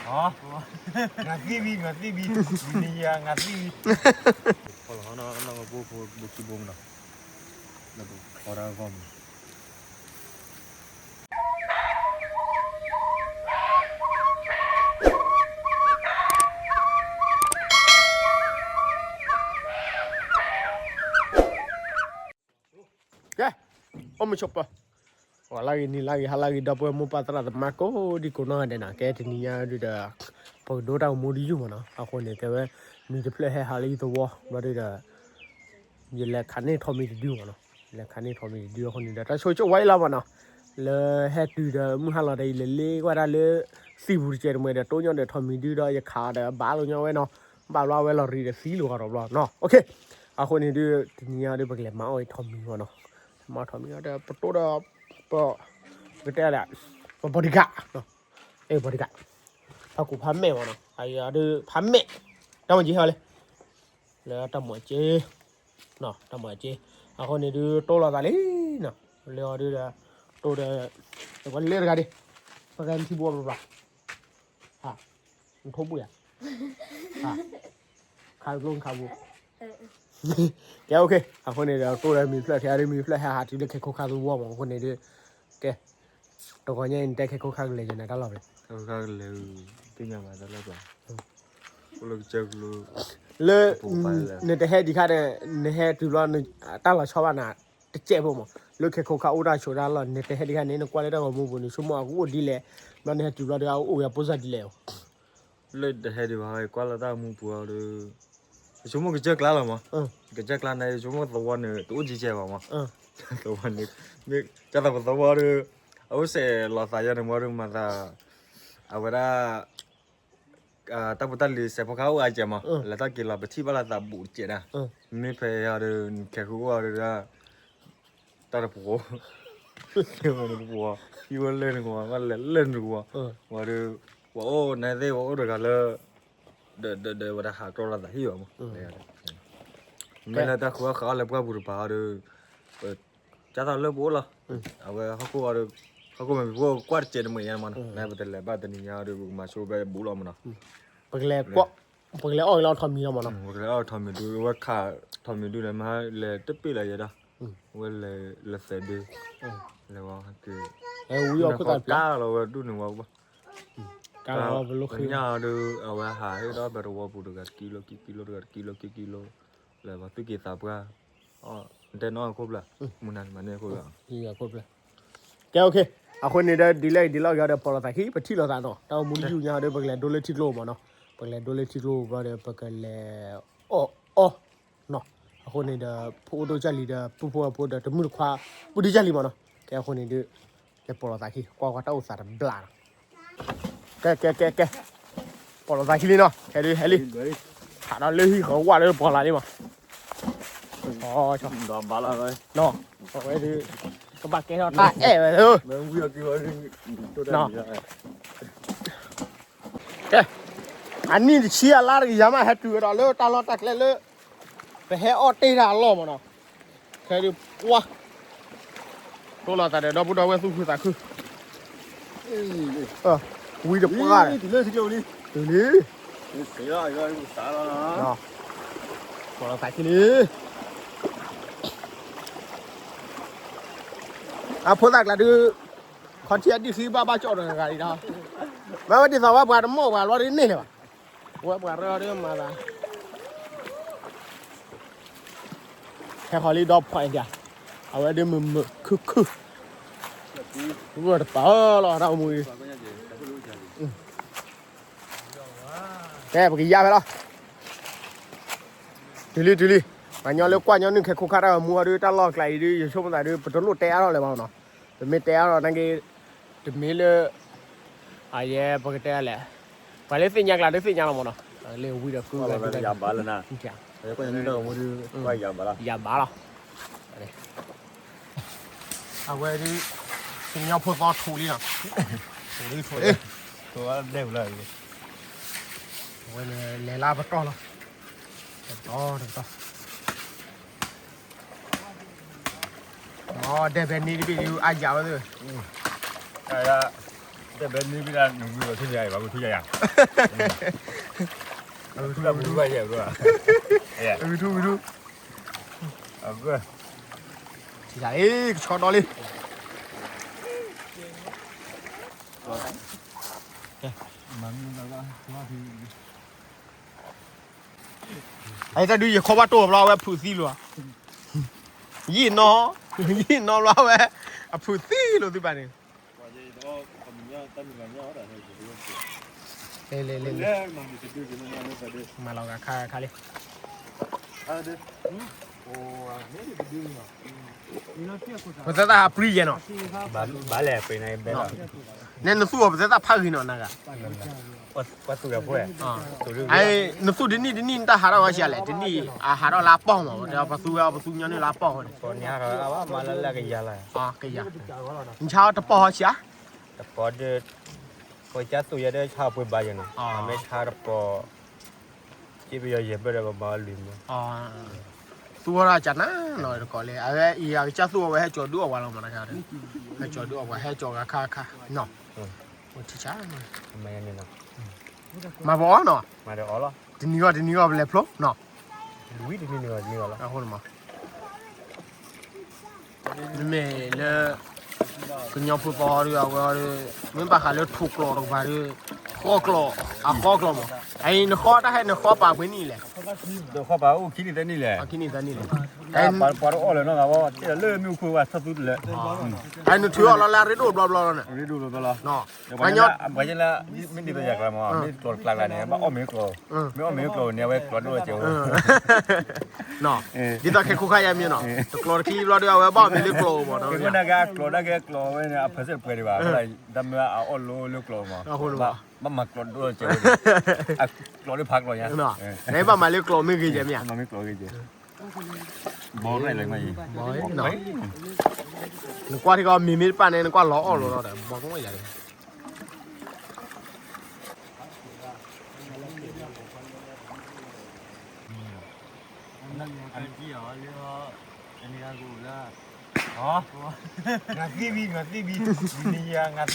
ငါသံဝံၤ ငါသံဝံၤ နံၤယၤ ငါသံဝံၤ ဖီလီၤနီၢ်နီၢ်ကဘိဖိဘိခံဘိမနီၤ လၢပဖီတၢ်ဂီၢ်မနီၤ ကဲ အိၣ်မုာ်ဆိးပၢၤ ပှၤလၢဂ့ၤ နံၤလၢဂ့ၤ ဟါလၢဂ့ၤ ဒီပုၢ်ဝဲၢ်မိၢ်ပၢ်သရၣ်သမါ ကိးဒံကိးနီၢ်ဂၤဒဲးနီၤ ကဲတနံၤညါဒုဒီး ပကဒိတၢ်အိၣ်မူဒ်ယုၢ်မနီၤ အဃိန့ၣ် တဲဝဲ မံၤတဖျၢၣ်ဟဲဟးလၢယသဝီ ဘျီဒုဒီး ယလဲၤခးန့ၢ်ထိးမံၤတဒုမနီၤ လဲၤခးန့ၢ်ထိးမံၤတဒုအဃိန့ၣ်ဒီး တၢ်ဆိကမိၣ်ဝဲအံၤလီၤမနီၤ လၢဟဲတုၤဒီးမုၢ်ဟါလီၤဒီး ယလဲၤလ့ကွၢ်တၢ်လၢ သံၣ်ပူၤတစဲးတမှဲၤဒီး တိၢ်ညီဒီးထိးမံၤဒုဒီး ယခးဒီးဘၣ်လိာ်ညီဝဲနီၤ ဘၣ်ဘျီဝဲလီၤရံးဒီးသံလိာ်ဂီၤဒီးဘျီနီၤ အဃိန့ၣ်ဒု တနံၤညါဒု ပကလဲၤမၤအီၣ်အံၤထိးမံၤမနီၤ မၤထိးမံၤဒီး ပတိၢ်ဒီး ပ ပကတဲလဲၣ် ပ bodyguard အဲ bodyguard ဖးကူဖးမဲာ်မနီၤ အဒုဖးမဲာ် တၢ်မၤက့ၤဟဲလၢ လၢတၢ်မၤက့ၤ တၢ်မၤက့ၤ အဃိန့ၣ်ဒု တိၢ်လိာ်သးလံနီၤ လၢအီၤဒုဒီး တိၢ်ဒီး ပလဲၤတဂၤဒံး ပကဲထံဘိဘျီဘျီ နထိၣ်ဘှံးဧါ ခါကျိခါဘိ ကဲ okay အဃိန့ၣ်ဒီး တိၢ်ဒီးမံၤဖျၢၣ်ထဲဒု မံၤဖျၢၣ်ဟဲဟးတုၤလၢခဲခိၣ်ခါသဝီမး အဃိန့ၣ်ဒု ကဲ တဂီၤညါအံၤ နတဲခဲခိၣ်ခါကလဲၤယဲၢ်နတၢ်လီၢ်ဖဲလဲၣ် ခဲခိၣ်ခါကလဲၤ သ့ၣ်ညါဘၣ်တၢ်လီၢ်ပှၤ အိၣ်လၢကစၢၢ်ကလိ လၢ နတဟဲဒံးခါဒီး နဟဲတုၤဘျီ တၢ်လီၤဆီဘၣ်နၤ တစဲးဖိမး လၢခဲခိၣ်ခါအိၣ်တၢ်ဆိးတၢ်လီၢ် နတဟဲဒံးခါန့ၣ် နကွၢ်လၢတၢ်ဂီၤမူပူၤန့ၣ် ဆိကမိၣ်အကအိၣ်ဒ်လဲၣ် ဘျီနဟဲတုၤဘျီဒီး အအိၣ်ဝဲအဖိစၢ်ဒ်လဲၣ် လၢတဟဲဒံးဘၣ် ကွၢ်လၢတၢ်ဂီၤမူပူၤအီၤဒီး ယဆိကမိၣ်ကစၢၢ်ကျါလီၤမး ကစၢၢ်ကျါန့ၣ် ယဆိကမိၣ်သဝီန့ၣ် တအိၣ်ကံကဲဘၣ်မး သဝီန့ၣ် မ့ၢ်ကၢ်သးပသဝီဒီး အအိၣ်စဲးလီၤသးယါန့ၣ်မးဒီးမၤသး အဝဲဒၣ် တၢ်ဖိတၢ်လံၤစဲးဖိခါအိၣ်အါကဲမး လဲၤတၢ်က့ၤလီၤ ပထံၣ်ဘၣ်လၢသးဘူးတကဲးဒၣ် မ့ၢ်ဖဲအံၤဒီး နခဲခိၣ်အိၣ်အီၤဒီး တၢ်တပှီၤ နပှီၤ ဟံၣ်ဝဲလၢနကဝီၤ လဲၤလၢနကဝီၤ ဝံၤဒီး ပှၤအိၣ်နသ့ၣ် ပှၤအိၣ်တဂၤလၢ ဒီး ဒီး ဒီးဝဲဒၣ်ဟးကျီလိာ်သးဟံၣ်ဘၣ်မး မ့ၢ်လၢတၢ်ဃုအီၣ်ဃုအီၣ်လၢပှၢ်ပူၤတပၤအီၤဒီး ပ ကၢ်သးလၢပအိၣ်လီၤ အဝဲဟီၣ်ခိၣ်အီၤဒီး ဟီၣ်ခိၣ်မ့ၢ်ပှၤကွၢ်တစဲးတမှဲၤညါမးနီၤ နပတလဲၤဘၣ်တနံၤညါအီၤဒီး ပကမၤဆိဝဲဘူးလီၤမးနီၤ ပကလဲၤ ပကလဲၤအီၣ်က့ၤလီၤထိးမံၤလီၤမးနီၤ ပကလဲၤအီၣ်ထိးမံၤဒု အဝဲခးထိးမံၤဒုန့ၣ် မ့ၢ်လဲၤတပ့ၢ်လၢယဲဒၣ် အဝဲလဲၤသဲးဒု လဲၤဝဲက့ၤ ဝံအီၣ်ခိၣ်သးပျၢ် ကၢ်လီၤဝဲဒူၣ်န့ၣ်ဝဲ ကၢ်လီၤဝဲပလိၣ်ဃံ ညါအီၤဒီး အဝဲဟးဟ့ၣ်ဒီးဘဲတဝီပူၤတဂၤတကံလိ ခံကံလိတဂၤတကံလိ ခံကံလိ လဲၤဝဲသုက့ၤသးပှၢ် တဲနီၢ်ခိၣ်ဖျၢၣ် မုၢ်နၤမၤန့ၢ်ခိၣ်ဖျၢၣ် ကဲ okay အဃိန့ၣ်ဒီး ဒ်လဲၣ်ဒ်လဲၣ်ဂ့ၤဒီး ပီၢ်လီၤသးခံ ပထံၣ်လိာ်သးနီၤ တၢ်အိၣ်မူဒ်ယုၢ်ညါဒီး ပကလဲၤဒိလၢထံကျိမးနီၤ ပကလဲၤဒိလၢထံကျိဘျီဒီး ပကလဲၤအီၣ်အီၣ်နီၤ အဃိန့ၣ်ဒီး ဖိအိၣ်ဒိၣ်ကၢ်လံၤဒီး ပုၢ်ဖိဝဲၢ်ဖိဒီး တမုၢ်တခွါ ပုၢ်ဒံကၢ်လံၤမးနီၤ ကဲ အဃိန့ၣ်ဒီး ကဲ ပီၢ်လီၤသးခံ ကွၢ်ကွၢ်တၢ်အိၣ်သးတဘျါနီၤ ကဲ ကဲ ကဲ ကဲ ပီၢ်လီၤသးခံလံနီၤ ဟဲလံ ဟဲလံ ဟးဒီးလၢဟံၣ်ဃီဝဲလၢပီၢ်လၢ်လံမး အဝဲဒုး ကဘၣ်ကဲထီၣ်တၢ်အဲၣ်ဝဲ ကဲ အနံၣ်တဆံအလါတကယၤမး ဟဲတုၤဝဲဒီးလၢတၢ်လီၢ်တၢ်ကျဲလၢ ပဟဲအီၣ်တ့ၢ်တၢ်အလီၢ်မးနီၤ ခဲဒုးပှၢ် တိၢ်လီၤသးဒီးဒီပုၢ်ဒီဝဲၢ်သူၣ်ခုသးခု ဝံတပှၢ် တုၤလံ ပီၢ်လီၤသးခံလံ အဖိသၣ်ကျါဒုး ခီထံအဒံၣ်ဃံဘၣ်ဘၣ်ကၠီၣ်တဂၤဂၤလံဒီး မ့ၢ်ဝဲဒ်သိးဝဲပှၤတမိၢ်ပှၤလီၤဒ်န့ၣ်လၢၤဘၣ် ဝဲပှၤရၢဒုးမၤသး ဟဲဃီၤလံဒီးဖှီၣ်အံၤဒၣ် အဝဲဒုးမုာ်မုာ်ခုၣ်ခုၣ် ဂၢၢ်တပၤလီၤတၢ်အိၣ်မူအံၤ ကဲ ပကယါဖဲလီၤ တုၤလံတုၤလံ ပှၤညီလၢကွၢ်ညီနုၢ်ခဲခိၣ်ခါတၢ်အိၣ်မူအီၤဒုး တၢ်လီၢ်ကျါအံၤဒုး ယဆိကမိၣ်သးဒုး ပတလိၣ်တဲအါထီၣ်လၢၤဘၣ်နီၤ ပမ့ၢ်တဲအါထီၣ်နာ်က့ တမ့ၢ်လၢ အယဲပကတဲလဲၣ် ပှၤလၢသ့ၣ်ညါကျါဒုးသ့ၣ်ညါလီၤမးနီၤ လၢဝံဒီးကုၢ်ဂၤဒုး ယၤဘၣ်လီၤ ယၤဘၣ်လီၤ အဝဲဒုး ကညီဖိသီထူးလံနီၤ ထူးလံထူးလံ အဝဲန့ၣ်လဲၤလၢပတီၢ်လီၤ ပတီၢ်ပတီၢ် မ့ၢ်ဒဲးဖဲန့ၣ်တဘ့ၣ်ဒုးအါယၤဝဲသ့ၣ် တၢ်ယၤ တဘဲန့ၣ်ဘၣ်နဂုၤလီၤထူယၤ ဘၣ်ဂုၤထူယၤယၤ, ဂုၤထူဂုၤထူ, ထံၣ်တၢ်လံ ကဆီဒီလံ, အတၢ်ဒုးယခီဘၣ်တိၢ်ဘျီဝဲဖုးသံလိာ်, ယံာ်နီၢ်, ယံာ်နီၢ်ဘျီဝဲ, အဖုးသံလိာ်သုဘၣ်န့ၣ် လ့လ့လ့လ့, မၤလီၤဂာ်ခါခါလံ, ပသဲသၣ်ဟးပြံယဲနီၤ, ဘၣ်လဲၣ်ပ့ၤန့ၣ်ဘဲလီၤ, နဲနသူၣ်အီၤပသဲသၣ်ဖးဂ့ၤနီၤနဂၤ, ပှၤသူၣ်ဒီးဖိ, နသူၣ်တနံၣ်တနံၣ်နတၢ်ဟးထီၣ်ဝဲဆံးလဲၣ်, တနံၣ်အဟးထီၣ်လၢအပီၢ်မး, ပသူဝဲပသူညီနုၢ်လၢအပီၢ်ဝဲန့ၣ်, မၤလၢလၢကယၤလီၤ, ကယၤ, နဆါတပီၢ်ဟီဆံးဧါ, တပီၢ်ဒီး ပကသူၣ်ယဲဒီးဆါပှ့ၤဘၣ်ယဲနီၤ, မ့ၢ်ဆါတပီၢ် က့ပယီၤယဲၢ်ဘၢဒီးပဘၣ်အီၤလွံၢ်မး, သူဝဲဒၣ်ကနၤနီၤတကိးလံ, အဝဲအံၤအကစၢ်သူၣ်အီၤဝဲဟဲကၠီၤဒုးအီၣ်ပှၤလီၤမး, ဟဲကၠီၤဒုးအီၣ်ပှၤ ဟဲကၠီၤဂၤခါခါ, ထံၣ်ဆါ, မၤပအီၣ်နီၤ, တနံၤဂီၢ်တနံၤဂီၢ်ပလဲၤဖျိနီၤ, ဝံၤတနံၤဂီၢ်တနံၤဂီၢ်လီၤ, မ့မ့ၢ်လၢ ကညီဖိသီဒီးအဝဲဒီး မ့ၢ်ဘၣ်ဃးလၢထိၣ်ကျီၢ်တကပၤဒီး ဃီကျီၢ် အဃီကျီၢ်မး, အအံၤနဃီတၢ်ဟဲနဃီပာ်ပှဲၤနံၣ်လဲၣ်, ဒီးဃီပာ်အိၣ်ခံနံၣ်သၢနံၣ်လဲၣ်, ခံနံၣ်သၢနံၣ်လဲၣ်, ပှၤတအီၣ်လၢၤနီတဂၤဘၣ်, တ့ၢ်လၢမ့ၣ်အူခိၣ်ဝဲထီၣ်သူတလဲ, အနထုးအီၣ်လီၤလၢအရ့ဒိၣ်ဘျီဘျီလီၤန့ၣ်, ရ့ဒိၣ်ဘျီဘျီလီၤ, ပှၤကညီလၢ မ့ၢ်ဒ်သိးယၤကျါမး မ့ၢ်ကျီၢ်တကျါကျါန့ၣ် ဘၣ်အီၣ်မ့ၢ်ကျီၢ်, မ့ၢ်အီၣ်မ့ၢ်ကျီၢ်န့ၣ် အဝဲကျီၢ်ဒိၣ်စဲးဝဲ ဒ်သိးခဲခိၣ်ခါယါမ့ၢ်နီၤ, တကျီၢ်တချံဘျီဒီး အဝဲဘၣ်အီၣ်မ့ၢ်လၢကျီၢ်မး, တကျီၢ်ဒၣ်က့ကျီၢ်ဝဲန့ၣ် အဖၢၣ်စ့ၣ်တပှဲၤဒံးဘၣ်, တၢ်မ့ၢ်အအီၣ်လိလၢကျီၢ်မး, ဘၣ်မၤကျီၢ်ဒိၣ်စဲးဝဲ, အကျီၢ်ဒၣ်ဖးကျီၢ်ညါ, နဘၣ်မၤလၢကျီၢ်မ့ၢ်ဂ့ၤယဲမ့ၢ်ဧါ, မ့ၢ်ကျီၢ်ဂ့ၤယဲ, ဘီရဲၣ်လၢမ့ၢ်, နကွၢ်ထံကီၢ်မ့ၢ်မ့ၢ်တပၣ်န့ၣ် နကွၢ်လီၤအီၣ်လိၤလီၤဒီး ဘီကမီၣ်ယၤ အနံၤအီၤလၢ, အနံၤအီၤလၢ, ငါသံဘံ ငါသံဘံ, နံၤယၤငါသံဘ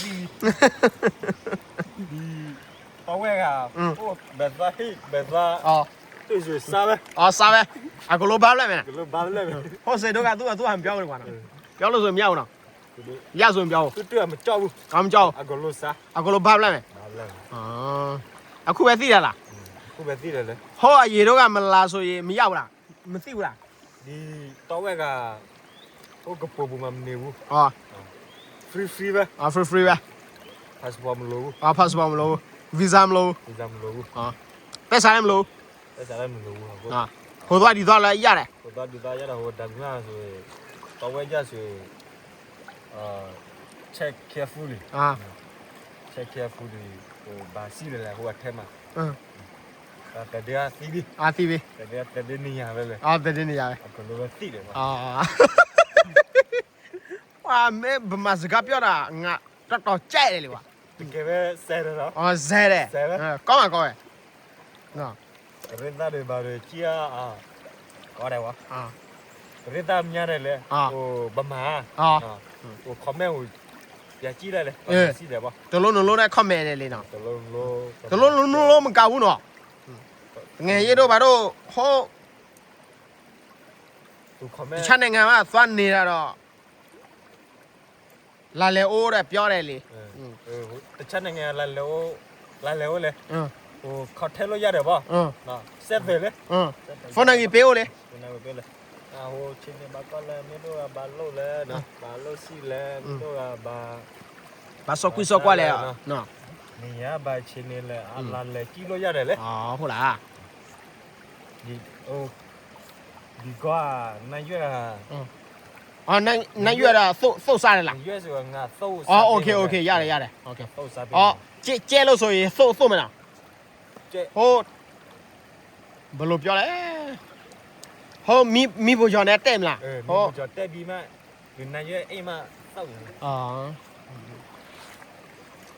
ံ, ဒီး, ပဝဲဂၤ, ဘဲသးဟ့ၣ် ဘဲသး, စးဝဲ, စးဝဲ, အကလိဘၣ်ဖျဲၣ်မ့ၢ်, ဟိစ့ဒိဂၤ သူအသူဟးမပြောဝဲကွၢ်နီၤ, ပြောလို့ဆိုမရဘူးနော်, ရဆိုမပြောဘူး, မကြောက်ဘူး, အကလိဘၣ်ဖျဲၣ်မ့ၢ်, အခုပဲသိတာလား, ဟိအရင်တုန်းကမလာဆိုရင်မရဘူးလား, မသိဘူးလား, ဒီးတဝဲဂၤ, ဟိကပိာ်ပူၤမးမနေဘူး, free free ပဲ, free free ပဲ, passport မလိုဘူး, passport မလိုဘူး, visa မလိုဘူး, visa မလိုဘူး, ပိုက်ဆံလည်းမလိုဘူး, ပိုက်ဆံလည်းမလိုဘူး, ဟိုသွားဒီသွားလည်းရတယ်, ဟိုသွားဒီသွားရတယ်, ဟိုဒါကမဆိုရင်, တဝဲကြဆိုရင်, check carefully, check carefully, ဟိုဘၣ်စံၣ်လၢလဲၤဟိုအထဲမှာ, တဒ့အသံဘံ, အသံဘံ, တဒ့တဒ့နံၤယၤဝဲလဲၣ်, တဒ့နံၤယၤဝဲ, အကလိဝဲသံတယ်, ဝါ မ့ၢ်ဗမာစကားပြောတာ ငါတော်တော်ကြိုက်တယ်လေ ဝါ, တကယ်ပဲစဲတယ်နော်, စဲတယ်, ကောင်းပါကောင်းပဲ, ရသၣ်တွေဘာတွေကြည့်ရအောင်, ကောင်းတယ်ဝါ, ရသၣ်များတယ်လေ, ဟိုဗမာ, ဟို comment ကို ပြန်ကြည့်လိုက်လေ, ဘာစံၣ်တယ်ပေါ့, တလုံးနှစ်လုံးနဲ့ comment တယ်လေနော်, တလုံးနှစ်လုံး, တလုံးနှစ်လုံးမကဘူးနော်, ငယ်ရတို့ဘာတို့ ဟို တခြားနိုင်ငံမှာသွားနေတာတော့ လာလည်အိုးတဲ့ပြောတယ်လေ, တခြားနိုင်ငံ လာလည်အိုး, လာလည်အိုးလေ, ဟို ခေါက်ထဲလို့ရတယ်ပေါ့, ဆက်သွယ်လေ, phone နဲ့ပေးအိုးလေ, phone နဲ့ပေးလေ, ဟိုချင်းနေဘာကောလဲ မင်းတို့ကဘာလုပ်လဲနော်, ဘာလုပ်ရှိလဲ, မင်းတို့ကဘာ, ဘာစောက်ကွီးစောက်ကွီးလဲနော်, နေရဘာချင်းနေလဲ, အလာလဲကြည့်လို့ရတယ်လေ, ဟုတ်လား, ဒီ, ဟို, ဒီကွာ, နရွက်တာ, နရွက်တာ သိုပ်သိုပ်စားတယ်လား, ရွက်ဆိုတာ ငါသိုပ်စားတယ်, โอเค โอเค ရတယ်ရတယ်, သိုပ်စားတယ်, ကျဲလို့ဆိုရင် သိုပ်သိုပ်မယ်နော်, ဟို, ဘယ်လိုပြောလဲ, ဟိုမီးမီးပူကျော်နဲ့တက်မလား, မီးပူကျော်တက်ပြီးမှ ဒီနရွက်အိမ်မှာသောက်နေတယ်,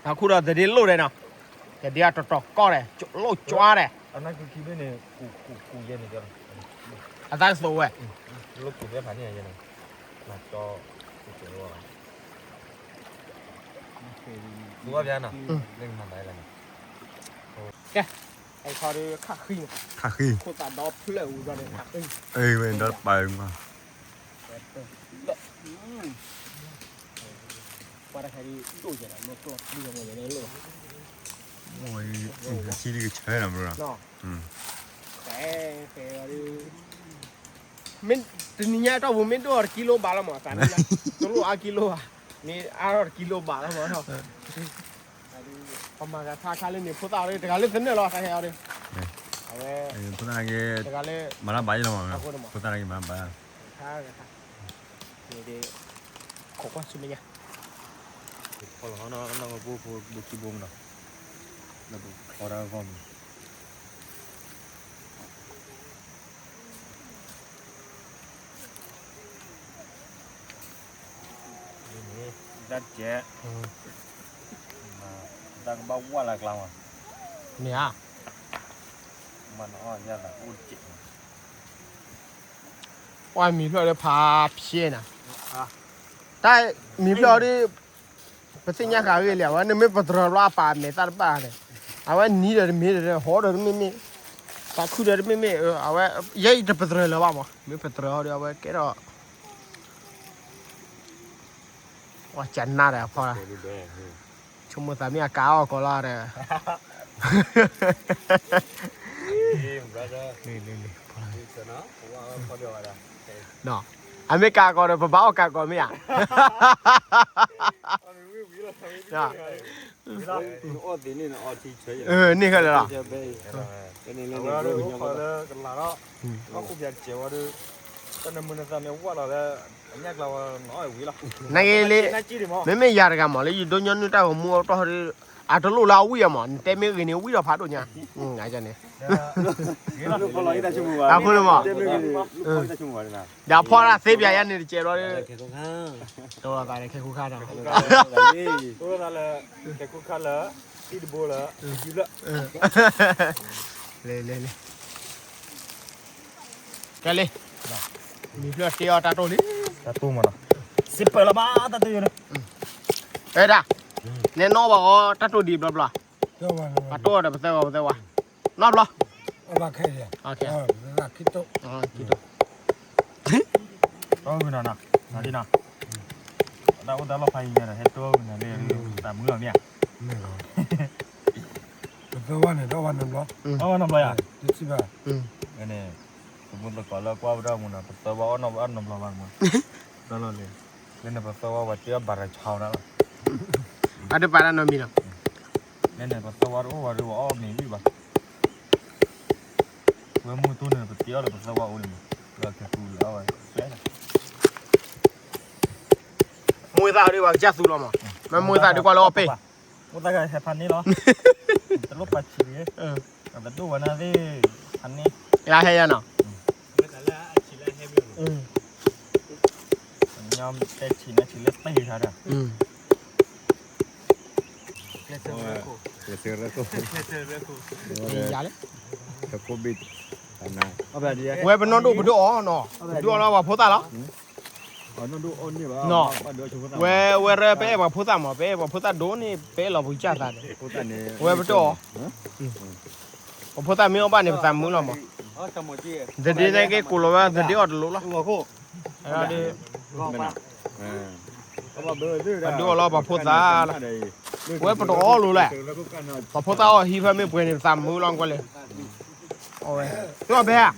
အခုတော့သဒ့လိာ်တယ်နော်, သဒ့ကတော်တော်ကောင်းတယ်, လိာ်ကြွားတယ်, အနံၤကခံဘ့ၣ်န့ၣ် ကူကူကူယဲန့ၣ်, အသးသိးဝဲ, လိာ်ကူဖဲဖးန့ၣ်ယဲန့ၣ်, မၤကၠီ, ကူကၠီဝဲ, သူဘၣ်ဘျါနီၤ, လၢကမၤဘၣ်လၢနီၤ, ကဲ, အဲခီဒီးခးဃံ, ခးဃံ, ခိၣ်သးဒီဖျၢၣ်ဝံၤဒီးခးဃံ, အဲဝဲဒီးပာ်မး, ပှၤတခါဒီးဒိၣ်ကဲနီၤ, မ့ၢ်ကျီၢ်ပျံၤမ့ၢ်န့ၣ်လိၣ်, ထံဒ်ကဆၢနီၤဘျီနီၤ, ဖဲဖဲဒီး မ့ၢ်တနံၤညါတီၢ်ပူၤမ့ၢ်ဒိၣ်အီၤတကံလိဘၣ်လီၤမး, သးန့ၣ်လၢ တလိၣ်အါကံလိဘၣ်, မ့ၢ်အါထီၣ်တကံလိဘၣ်လီၤမး, ပမၤဂၤခါခါလၢန့ၣ် ဖိသၣ်အီၤဒီး တဂၤလၢသနၢၣ်လီၤ တၢ်ဟဲအီၤဒီး, အဝဲ, ဖိသၣ်ဂ့ၤ, တဂၤလၢ, မၤတၢ်ဘၣ်ယဲလီၤမး, ဖိသၣ်ဂ့ၤမၤတၢ်ဘၣ်, ခါခါ, န့ၣ်ဒီး, ခိးကွၢ်ဆူမဲာ်ညါ, ဖီလီၤနီၤ နီၢ်ကဘိဖိဘိခံဘိမနီၤ, လၢပဖီတၢ်ဂီၢ်မနီၤ တၢ်တကဲး, တၢ်ကဘၣ်ဝၢ်လၢကျါမး, မ့ၢ်ဧါ, မၤနအီၣ်ယၤသးအိၣ်တကဲး, ပှၤမံၤဖျၢၣ်ဒီးဖးဖျဲးနၤ, တၢ်မံၤဖျၢၣ်ဒီး ပသ့ၣ်ညါဃာ်ဂ့ၤလံ အဝဲန့ၣ်မ့ၢ်ပတြၢၤဘျီအပာ်မဲာ်သၣ်တဘၣ်န့ၣ်, အဝဲနံၤဒီးတမ့ၢ်ဒီး ဟီဒီးတမ့ၢ်မ့ၢ်, သးခုဒီးတမ့ၢ်မ့ၢ်, အဝဲ, ယဲအံၤတပတြၢၤလၢၤဘၣ်မး မ့ၢ်ပတြၢၤဟီဒီး အဝဲကဲထီၣ် ပှၤကနၣ်ဒီးအဖီလာ်, ဆိကမိၣ်သးမ့ၢ်အကါအီၣ်ကီးလီၤဒီး, အမ့ၢ်ကါကီးဒီး ပဘၣ်အီၣ်ကါကီးမ့ၢ်ဧါ, န့ၣ်ဃဲလၢာ်လီၤ, နဂ့ၤလံ, မ့မ့ၢ်ယၤတဂၤမး လၢယဒိးညီနုၢ်တၢ်ဂီၤမူအတီၢ်ဒီး, အတလိၣ်လၢအဝံၣ်အမး နတဲမ့ၢ်ဂ့ၤန့ၣ် ဝံၣ်ဒီးဖးဒိၣ်ညါ, န့ၣ်, အဃိန့ၣ်မး, ဒီးအဖီလာ်သ့ပၠးယါန့ၣ်တကဲးဘျီဒီး, တၢ်ခဲခိၣ်ခါဒီး, ခဲခိၣ်ခါလၢ, ခဲခိၣ်ခါလၢ, သံတဘိလၢ, လဲၤလဲၤလဲၤ ကဲလံ, မံၤဖျၢၣ်တ့အီၣ်တၢ်တိၢ်လံ, တၢ်တိၢ်မးနီၤ, စံးပၢၢ်လီၤဘၣ်တၢ်တိၢ်ယိန့ၣ်, အဲဒၣ်, နဲနီၣ်ဘၣ်အီၤတၢ်တိၢ်ဒံးဘျီဘျီ, ပှၤတိၢ်အီၤဒီးပသၢဂီၤပသၢဝါ, နီၣ်ဘျီ, ခံတိၢ်, တီၢ်ဂုၤနီၤ, နီၤဒ်နီၤ, တၢ်အိၣ်တၢ်လီၢ်ဖးယံၤညါဒီး ဟဲတီၢ်ဂုၤနီၤလၢ သးမုာ်လီၤမ့ၢ်ဧါ, ပသၢဝါန့ၣ် ဒီးဝါနီတဘျီ, ဒီးဝါနီတဘျီယါ, တထံၣ်ဘၣ်, န့ၣ်, ပမုၢ်သကိးလၢကွၢ်ဝဲဒၣ်မူနီၤ ပသၢဝါအီၣ်နီတဘျီဘၣ်မး, ဒီးလီၤလံ, လၢန့ၣ်ပသၢဝါပှၤတ့အီၣ်ဘၣ်တၢ်ဆီဒၣ်လီၤ, အတပာ်တၢ်နီတမံၤလီၤ, လၢန့ၣ်ပသၢဝါတအိၣ်ဝဲဒီးပှၤအီၣ်မ့ၤဝံၣ်ဘၣ် ဝဲမူတိၢ်န့ၣ် ပတ့အီၣ်လၢပသၢဝါအိၣ်န့ၣ်မး, ဒီးခဲကူလၢအဝဲကျဲလီၤ, မိၢ်သၣ်ဒ်ပှၤကစၢ်သူလီၤမး, မ့ၢ်မိၢ်သၣ်ဒ်ကွၢ်လၢအီၣ်ပ့ၢ်, မိၢ်သၣ်ကဟဲဖးန့ၣ်လီၤ, တလိၣ်ပာ်ဆံးတဂ့ၤ, ပဒိၣ်ဝဲနၤသ့ၣ်, ဖးန့ၣ်, လၢဟဲယါနီၤ, တဲဆံးန့ၣ်ဆံးလၢတ့ၢ်ခါဒီး ကျဲးစၢးရဲၣ်ခိၣ်, ကျဲးစၢးရဲၣ်ခိၣ်, ယၤလၢ, ဝဲပနီၢ်ဒိၣ်ပဒိၣ်အီၤနီၤ, ဒိၣ်အီၤလၢပှၤဖိသၣ်လီၤ, ဝဲဝဲရဲပအဲၣ်ပှၤဖိသၣ်မး ပအဲၣ်ပှၤဖိသၣ်ဒိၣ်န့ၣ် ပအဲၣ်လီၤပကစၢ်သးန့ၣ်, ဝဲပဒိၣ်အီၤ, ပဖိသၣ်မ့ၢ်အီၣ်ဘၣ်န့ၣ် ပသးမုာ်လီၤမး, သဒ့န့ၣ်က့ၤကိးလီၤဝဲသဒ့အီၤတလိၣ်လီၤ, ဒီး ပဒိၣ်အီၤလီၤ ပှၤဖိသၣ်လီၤ, ဝဲပတအီၣ်လိၤလဲၣ်, ပှၤဖိသၣ်အီၣ်ဟံးဖဲမ့ၢ်ပှဲၤန့ၣ် ပသးမုာ်လီၤကွၢ်လၢ, အဝဲ, သ့ၣ်အီၣ်ဘဲဧါ,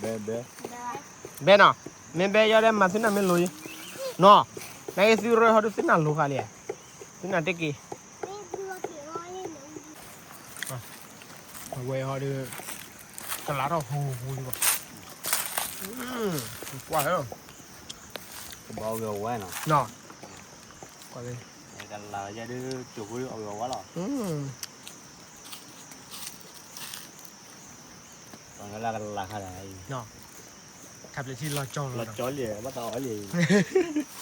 ဘဲနီၤ, မ့ၢ်ဘဲယီၤဒဲးမၤသုနၢ်မ့ၢ်လိၤယံၤ, နီၤ, နက့ၤသုရၢဟီဒုးသုနၢ်လိၤဃာ်လံ, သုနၢ်တက့ၤ အဝဲဟီဒီး ကလးထီၣ်ဟူဟူလံဘၣ်, ကွၢ်ဟဲ, ကဘီအဂီၤဝဲနီၤ, ကွၢ်, ကလးယဲဒုး ကၠိဖိအဂီၤဝဲလီၤ, ပှၤကလးကလးခါဒီး, ထါပျဲထံလီၤကၠီလီၤ, လီၤကၠီလံ ဘၣ်တၢ်အီၣ်လံ, ပှၤလၢ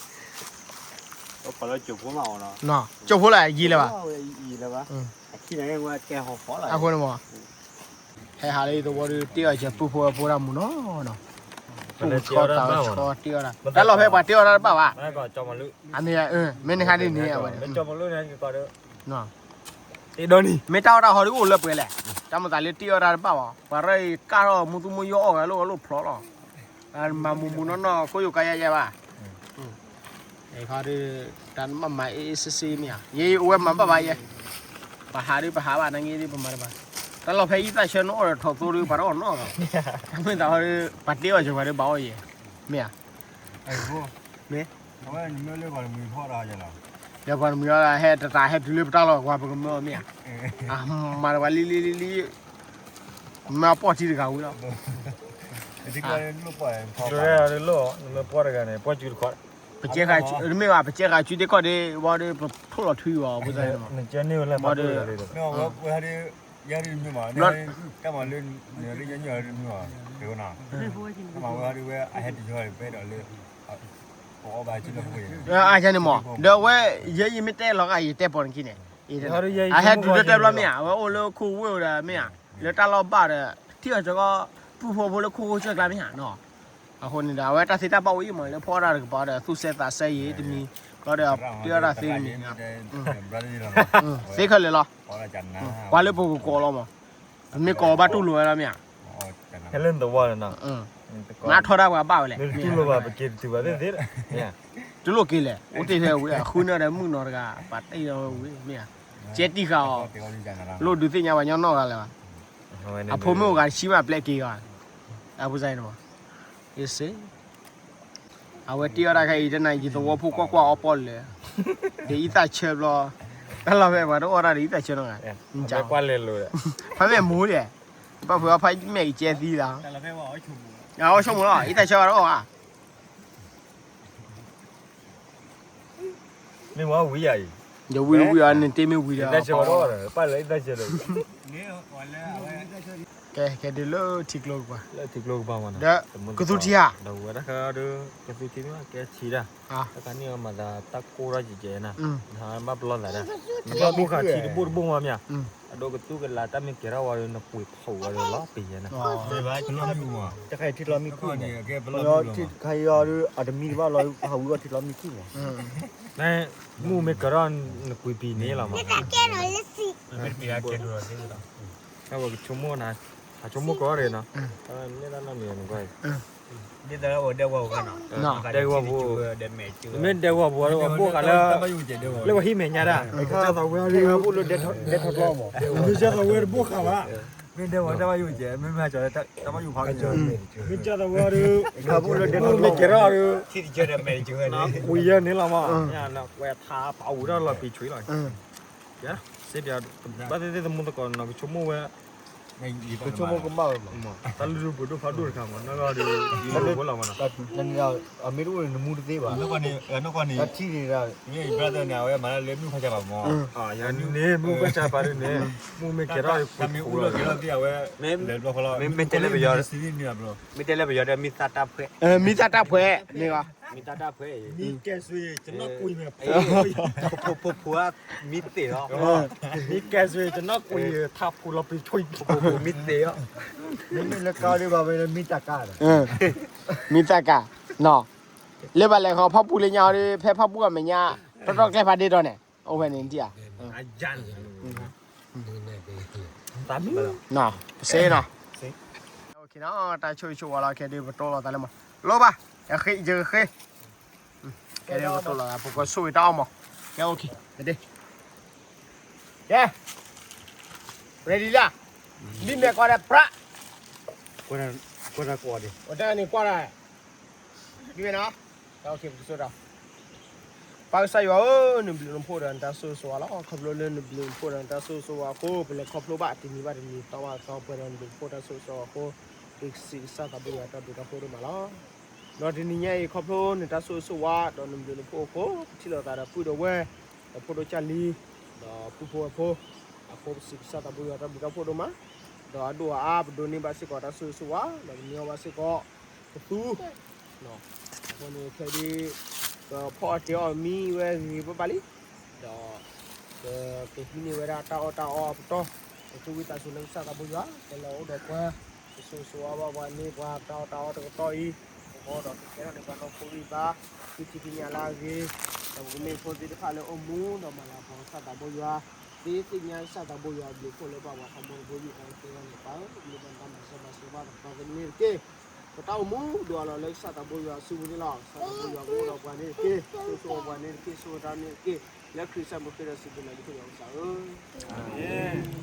ကၠိဖိမးအီၤနီၤ, ကၠိဖိလၢယံၤလၢၤဘၣ်, ယံၤလၢၤဘၣ်, အခံန့ၣ်ဝဲကဲဟီၣ်ဟီၣ်လီၤ, အဃိန့ၣ်မး ဟဲဟးလၢယသဝီဒီး တ့အီၣ်ကဲပုၢ်ဖိဝဲၢ်ဖိတၢ်မူနီၤ, သူၣ်ဆီသးဆီတ့အီၣ်တၢ်, တၢ်လီၢ်ဖဲပှၤတ့အီၣ်တၢ်တဘၣ်ဘၣ်, အမ့ၢ်, မ့ၢ်န့ၣ်ခါဒ်န့ၣ်အဝဲ, ကၠီမလူန့ၣ်ကီးဒီး, မ့ၢ်တၢ်အီၣ်တၢ်ဟီဒ်အိၣ်လၢပှဲၤလဲၣ်, တၢ်မၤသးလၢတ့အီၣ်တၢ်တဘၣ်ဘၣ်, ပှၤရၢၢ်အံၤကၢ်ထီၣ်မူသူမူယီၢ်အီၣ်ဂၤလိၣ်ဂၤလိၣ်ဖျိးလီၤ, မၤမူမူနီၢ်နီၢ်ကိယိၤကါယါယါဘၣ်, ခီဒုး တၢ်မၤမၤအ့ၣ်အ့ၣ်စ့စ့မ့ၢ်ဧါ, ယဲအဝဲမၤဘၣ်ဘၣ်ယဲ, ပဟးဒုးပဟးဘၣ်နၢ်ဂ့ၢ်ဒုးပမၤတဘၣ်, တၢ်လီၢ်ဖဲအံသၣ်ဆၢနအိၣ်ဒီးထီၣ်သိဒုး ပှၤတအီၣ်နီၢ်ဂၤ, မ့ၢ်တၢ်ဟီဒုး ပှၤတ့အီၣ်က့ၤပှၤဒုးဘၣ်အီၣ်ယဲ, မ့ၢ်ဧါ, မ့ၢ် လၢပှၤတမံၤဖီၣ်တၢ်ယဲလီၤ, ဒီးပှၤတမံၤအီၤဟဲတတၤဟဲတုၤလၢပတၢ်လီၢ် ပှၤပကမၢအီၤမ့ၢ်ဧါ, မၤတပှၤလံလံလံလံ, မ့ၢ်အပီၢ်ထံတဂၤဝံၤလီၤ, နမ့ၢ်ပီၢ်တဂၤန့ၣ် ပီၢ်စုတခီ, ပကဲဃာ်, မ့ၢ်ဘၣ် ပကဲဃာ်စုတခီဒ် ဝံၤဒီး ပထိၣ်လီၤထွံအီၤ ပသ့ၣ်ညါ, မ့ၢ်ဝဲလၢ တၢ်မၤလၢ နရ့ညိမး, တၢ်မၤဝဲဒၣ်ဝဲ အဟဲတယီၤပအဲၣ်ဒိးလၢ အအါန့ၣ်မး, ဒီးဝဲ ယဲယမ့ၢ်တဲလီၤဂာ် ယတဲပိာ်နခံန့ၣ်, အဟဲတုၤလၢတၢ်ဘျီမ့ၢ်ဧါ, အဝဲအိၣ်လၢခိၣ်ဝ့ၢ်အိၣ်ဒီးမ့ၢ်ဧါ, လၢတၢ်လီၢ်ဘၣ်ဒီး ထံၣ်အီၤစ့ၢ်ကီး ပုၢ်ဖိဖိလၢခိၣ်ဃိဆၢကျါမ့ၢ်ဧါနီၤ, အဃိန့ၣ်ဒီး အဝဲတၢ်သ့တၢ်ဘၣ်အိၣ်အံၤမး လၢဖီအီၣ်တၢ်တကပၤဒီး သူၣ်စဲသးစဲယံၤတမံၤ, ဘျီဒီး တ့အီၣ်တၢ်သ့တမံၤ, သ့ခဲလၢာ်လီၤ, ပှၤလၢပကကိးလီၤမး, ပမ့ၢ်ကိးဘၣ်တူၢ်လိာ်ဝဲလီၤမ့ၢ်ဧါ, ဟဲလၢနသဝီလီၤနီၤ, မ့ၢ်ထီဒါပှၤဘၣ်ဝဲလဲၣ်, တူၢ်လိာ်ဘၣ်ပက့ၤတတုၤဘၣ်သ့ၣ်သ့ၣ်, တူၢ်လိာ်က့ၤလဲၣ်, အိၣ်တ့ၢ်ဖဲဝံၤ အဃုန့ၢ်ဒီးမုၣ်နီၤတဂၤ ပှၤတ့ၢ်ဒီးဝံၤမ့ၢ်ဧါ, ကဲတံၢ်ဃာ်အီၤ, လိၣ်ဒုးသ့ၣ်ညါပှၤညီနီၢ်ဂၤလၢၤဘၣ်, အဖိမုၣ်အိၣ်ဂၤတဆံဘၣ်ပျဲက့ၤဂီၤ, အပူၤစၢ်န့ၣ်မး, ယစ့ အဝဲတ့အီၣ်တၢ်ခဲအံၤတနၤ ယသဝီဖိကွၢ်ကွၢ်အီပီၣ်လၢာ်, ဒီးအံသၣ်ဆၢဘျီ, တၢ်လီၢ်ဖဲပှၤတအီၣ်တၢ်ဒီးအံသၣ်ဆၢနီတဂၤ, ဖဲမ့ၢ်မူဒီး, ဘၣ်ဖုးအီၣ်ဖးမဲာ်အံၤကဲသံလီၤ, အီၣ်ဆိကမိၣ်လီၤ အံသၣ်ဆၢဘၣ်တအီၣ်ဧါ မ့ၢ်ဝဲဝံၤယၤအံၤ, ဒီးဝံၤဝံၤအီၤန့ၣ်တ့မ့ၢ်ဝံၤဒီး, ပၢ်လၢအံသၣ်ဆၢဒီး, ကဲကဲဒုးလၢထံကျိကပၤ, လၢထံကျိကပၤမးနီၤ, ဒီးကသူထံဧါ, ဒီးဝဲတၢ်ခါဒီး, ကသူထံမ့ၢ်ကဲထံတၢ်, တၢ်ခါန့ၣ်မၤသးတၢ်ကိၢ်ထီၣ်ယဲၢ်ကဲနၤ, နဟးဘၣ်ပလီၢ်သးဒၣ်, နဘၣ်ဘိၣ်ဃာ်ထံတဘိၣ်တဘိၣ်မးမ့ၢ်ဧါ, အဒိကသူကလးတၢ်မ့ၢ်ကဲထီၣ်ဝဲဒီး နကွံာ်ဖီၣ်ဝဲဒီးလီၤပံၤယဲၢ်နၤ, တခါအံၤထံလီၤမံခိၣ်မး, တခါအံၤအီၤဒီး အတမံတဘၣ်လီၤ ဟးဝံၤအီၣ်ထံလီၤမံခိၣ်မး, မ့ၢ်မ့ၢ်ကဲထီၣ် နကွံာ်ပံၤန့ၣ်လီၤမး, ကဆိကမိၣ်နၤ, ဟးဆိကမိၣ်ကီးဒၣ်နီၤ, မ့ၢ်တၢ်နီတမံၤနကွၢ်အံၤ, ဒဲကဝီၤပူၤ, မ့ၢ်ဒဲကဝီၤပူၤဒီး ပဘိၣ်ဃာ်လၢ, လၢပှၤဟံၣ်မဲာ်ညါတၢ်, ကစၢ်သးဝဲဒၣ်, မ့ၢ်ဒဲကဝီၤတၢ်ဘၣ်ယိၣ်ကဲး, မ့ၢ်ကစၢ်သးဝဲဒၣ်, မ့ၢ်ကဲထီၣ်ဒီး, ကွံာ်ယဲၢ်န့ၣ်လီၤမး, ကွဲးထါပာ်ဝံၤထီၣ်လီၤပံၤဆွံလီၤ, စ့ဒၣ်, ဘၣ်သ့ၣ်သ့ၣ်သမူသကိးနီၤ ကဆိကမိၣ်ဝဲ, ကဆိကမိၣ်ကမၣ်ဝဲမး, တၢ်လုၢ်ဒိၣ်ပှ့ၤဒိၣ်ဖးဒိၣ်တခါမး နီၢ်ဂၤဒီး, လီၤမးနီၤ, အမ့ၢ်တအိၣ်န့ၣ် နမူတသ့ဘၣ်, ထံၣ်န့ၣ်, မ့ၢ်အံၤဘၣ်သ့ၣ်န့ၣ် အဝဲမၤတၢ်လၢမုၢ်ဖးစၢ်ဘၣ်မး, န့ၣ် မုၢ်ဖးစၢ်ပာ်ဒ်န့ၣ်, မုၢ်မ့ၢ်ကဲထီၣ်ကွံာ်လီၤ, မ့ၢ်တဲလၢပယီၤ, မ့ၢ်တဲလၢပယီၤဒီး မံသးတၢ်ဖှဲး, မံသးတၢ်ဖှဲး, မ့ၢ်ဂ့ၤ, မံသးတၢ်ဖှဲး, မံကဲးစွ့ ကနီၣ်ကွံာ်န့ၣ်, ဖိဖိဖိဖိဧါ, မံသ့ၣ်လီၤ, မံကဲးစွ့ ကနီၣ်ကွံာ် ထးဖူလီၤပံၤဆွံ, ဖိဖိဖိမံသ့ၣ်လီၤ, မ့မ့ၢ်လၢကါဒ်ဘၣ်ဝဲလၢမံသးကါဒီး, မံသးကါ, နီၤ, လၢဘၣ်လဲၤဃီဖီပူၤလၢညါဒီး ဖဲဖီပူၤအမဲာ်ညါ, တီတီကျဲဖးဒ့ဒီးန့ၣ်, အိၣ်ဖဲန့ၣ်ဒံးဧါ ပစ့နီၤ, တၢ်ဆိၣ်ဂ့ၤဆိၣ်ဝါလီၤ ခဲဒုးပတိၢ်လီၤသးလၢမး, လိၣ်ဘၣ်, ယဃ့, ယဃ့, ခဲဒုးပတိၢ်လီၤသး ပကဆိၣ်ဂ့ၤတၢ်အီၣ်မး, ကဲ, ကဲ, ready လၢ, ဒ်မဲာ်ကွၢ်ဒီးပြး, ကွၢ်တၢ်ကွၢ်ဒီး, ကွၢ်တၢ်န့ၣ်ကွၢ်တၢ်, ဒ်မဲာ်နီၤ, ပကဆိၣ်ဂ့ၤတၢ် ပၢ်ကစၢ်ယွၤဧၢ, နဘျုးနဖှိၣ်ဒီးနတၢ်ဆိၣ်ဂ့ၤဆိၣ်ဝါလီၤ. ခီဖျိလၢနဘျုးနဖှိၣ်ဒီးနတၢ်ဆိၣ်ဂ့ၤဆိၣ်ဝါအဃိ, ပလဲၤခီဖျိဘၣ်တနံၤဘၣ်တနံၤ တီဘၣ်သီ ပှဲၤဒီးနဘျုးနဖှိၣ်တၢ်ဆိၣ်ဂ့ၤဆိၣ်ဝါအဃိ, ပစံးကစၢ်သးဘိယွၤတၢ်ဘျုးတၢ်ဖှိၣ်ဒိၣ်မးလီၤ. ဒီးတနံၤညါအံၤ ခီဖျိနတၢ်ဆိၣ်ဂ့ၤဆိၣ်ဝါ ဒီးနဘျုးနဖှိၣ်အဃိ, ပထံၣ်လိာ်သးဒီးပုၢ်ဒီးဝဲၢ်, ဒီးဖိဒိၣ်ကၢ်လံၤ, ဒီးပုၢ်ဖိဝဲၢ်ဖိ, အဃိပစံးကစၢ်သးဘိယွၤတၢ်ဘျုးတၢ်ဖှိၣ်ဒိၣ်မး, ဒီးအဒိၣ်အအါ ပဒိးန့ၢ်ဘၣ်စ့ၢ်ကီးတၢ်ဆိၣ်ဂ့ၤဆိၣ်ဝါ, ဒီးပမံအီၣ်ဘၣ်စ့ၢ်ကီး ပသူ အဃိန့ၣ်ခဲဒုး ပဖီအီၣ်တ့ၤအီၣ်မံဝဲဂ့ၤဂ့ၤဘၣ်ဘၣ်လံ, ဒီး ပကဟံးန့ၢ်ဝဲဒၣ်တၢ်အီၣ်တၢ်အီအပတီၢ်, ပသူဝံသးစူၤလၢကစၢ်သးဘိယွၤ ကဲလၢအအိၣ်ဒီးပှၤ, ကဆိၣ်ဂ့ၤဆိၣ်ဝါဘၣ်ပှၤန့ၢ်ပှၤတၢ်အီၣ်တၢ်အီတကတီၢ်အံၤ, အဃိဒီးကကဲထီၣ်န့ၢ်ပှၤနီၢ်ခိဝံသး, သုထံၣ်သ့ၣ်ညါလၢအဂ့ၤ, ဒီးပကမ့ၢ်ဖိသ့ၣ်တဖၣ်လၢအိၣ်မူ ဒီးမၤလၤကပီၤကစၢ်သးဘိယွၤ ဒ်သ့ၣ်ညါကစၢ်သးဘိယွၤအဘျုးအဖှိၣ်လၢပှၤဖးမီတဘိယူၢ်အီၤသ့ၣ်တဖၣ်န့ၣ် ပၢ်ဧၢ, လၢပနတၢ်မၤစၢၤဘၣ်စၢၤဘၣ်သပှၢ်ကန့ၢ်တက့ၢ်. ပတၢ်အိၣ်မူဒိးအလီၤလၢကစၢ်သးဘိယွၤအစုပူၤန့ၣ်လီၤ. ကစၢ်သးဘိယွၤကအိၣ်ဒီးပှၤန့ၣ်တက့ၢ်, ဆိၣ်ဂ့ၤပှၤန့ၣ်တက့ၢ်, ဆိၣ်ဂ့ၤတၢ်န့ၣ်တက့ၢ်, လၢခရံာ်စၢ်မုၢ်ဃ့ဒီးစံးဘျုးနၤဒ်ခိၣ်ယွၤကစၢ်ဧၢ.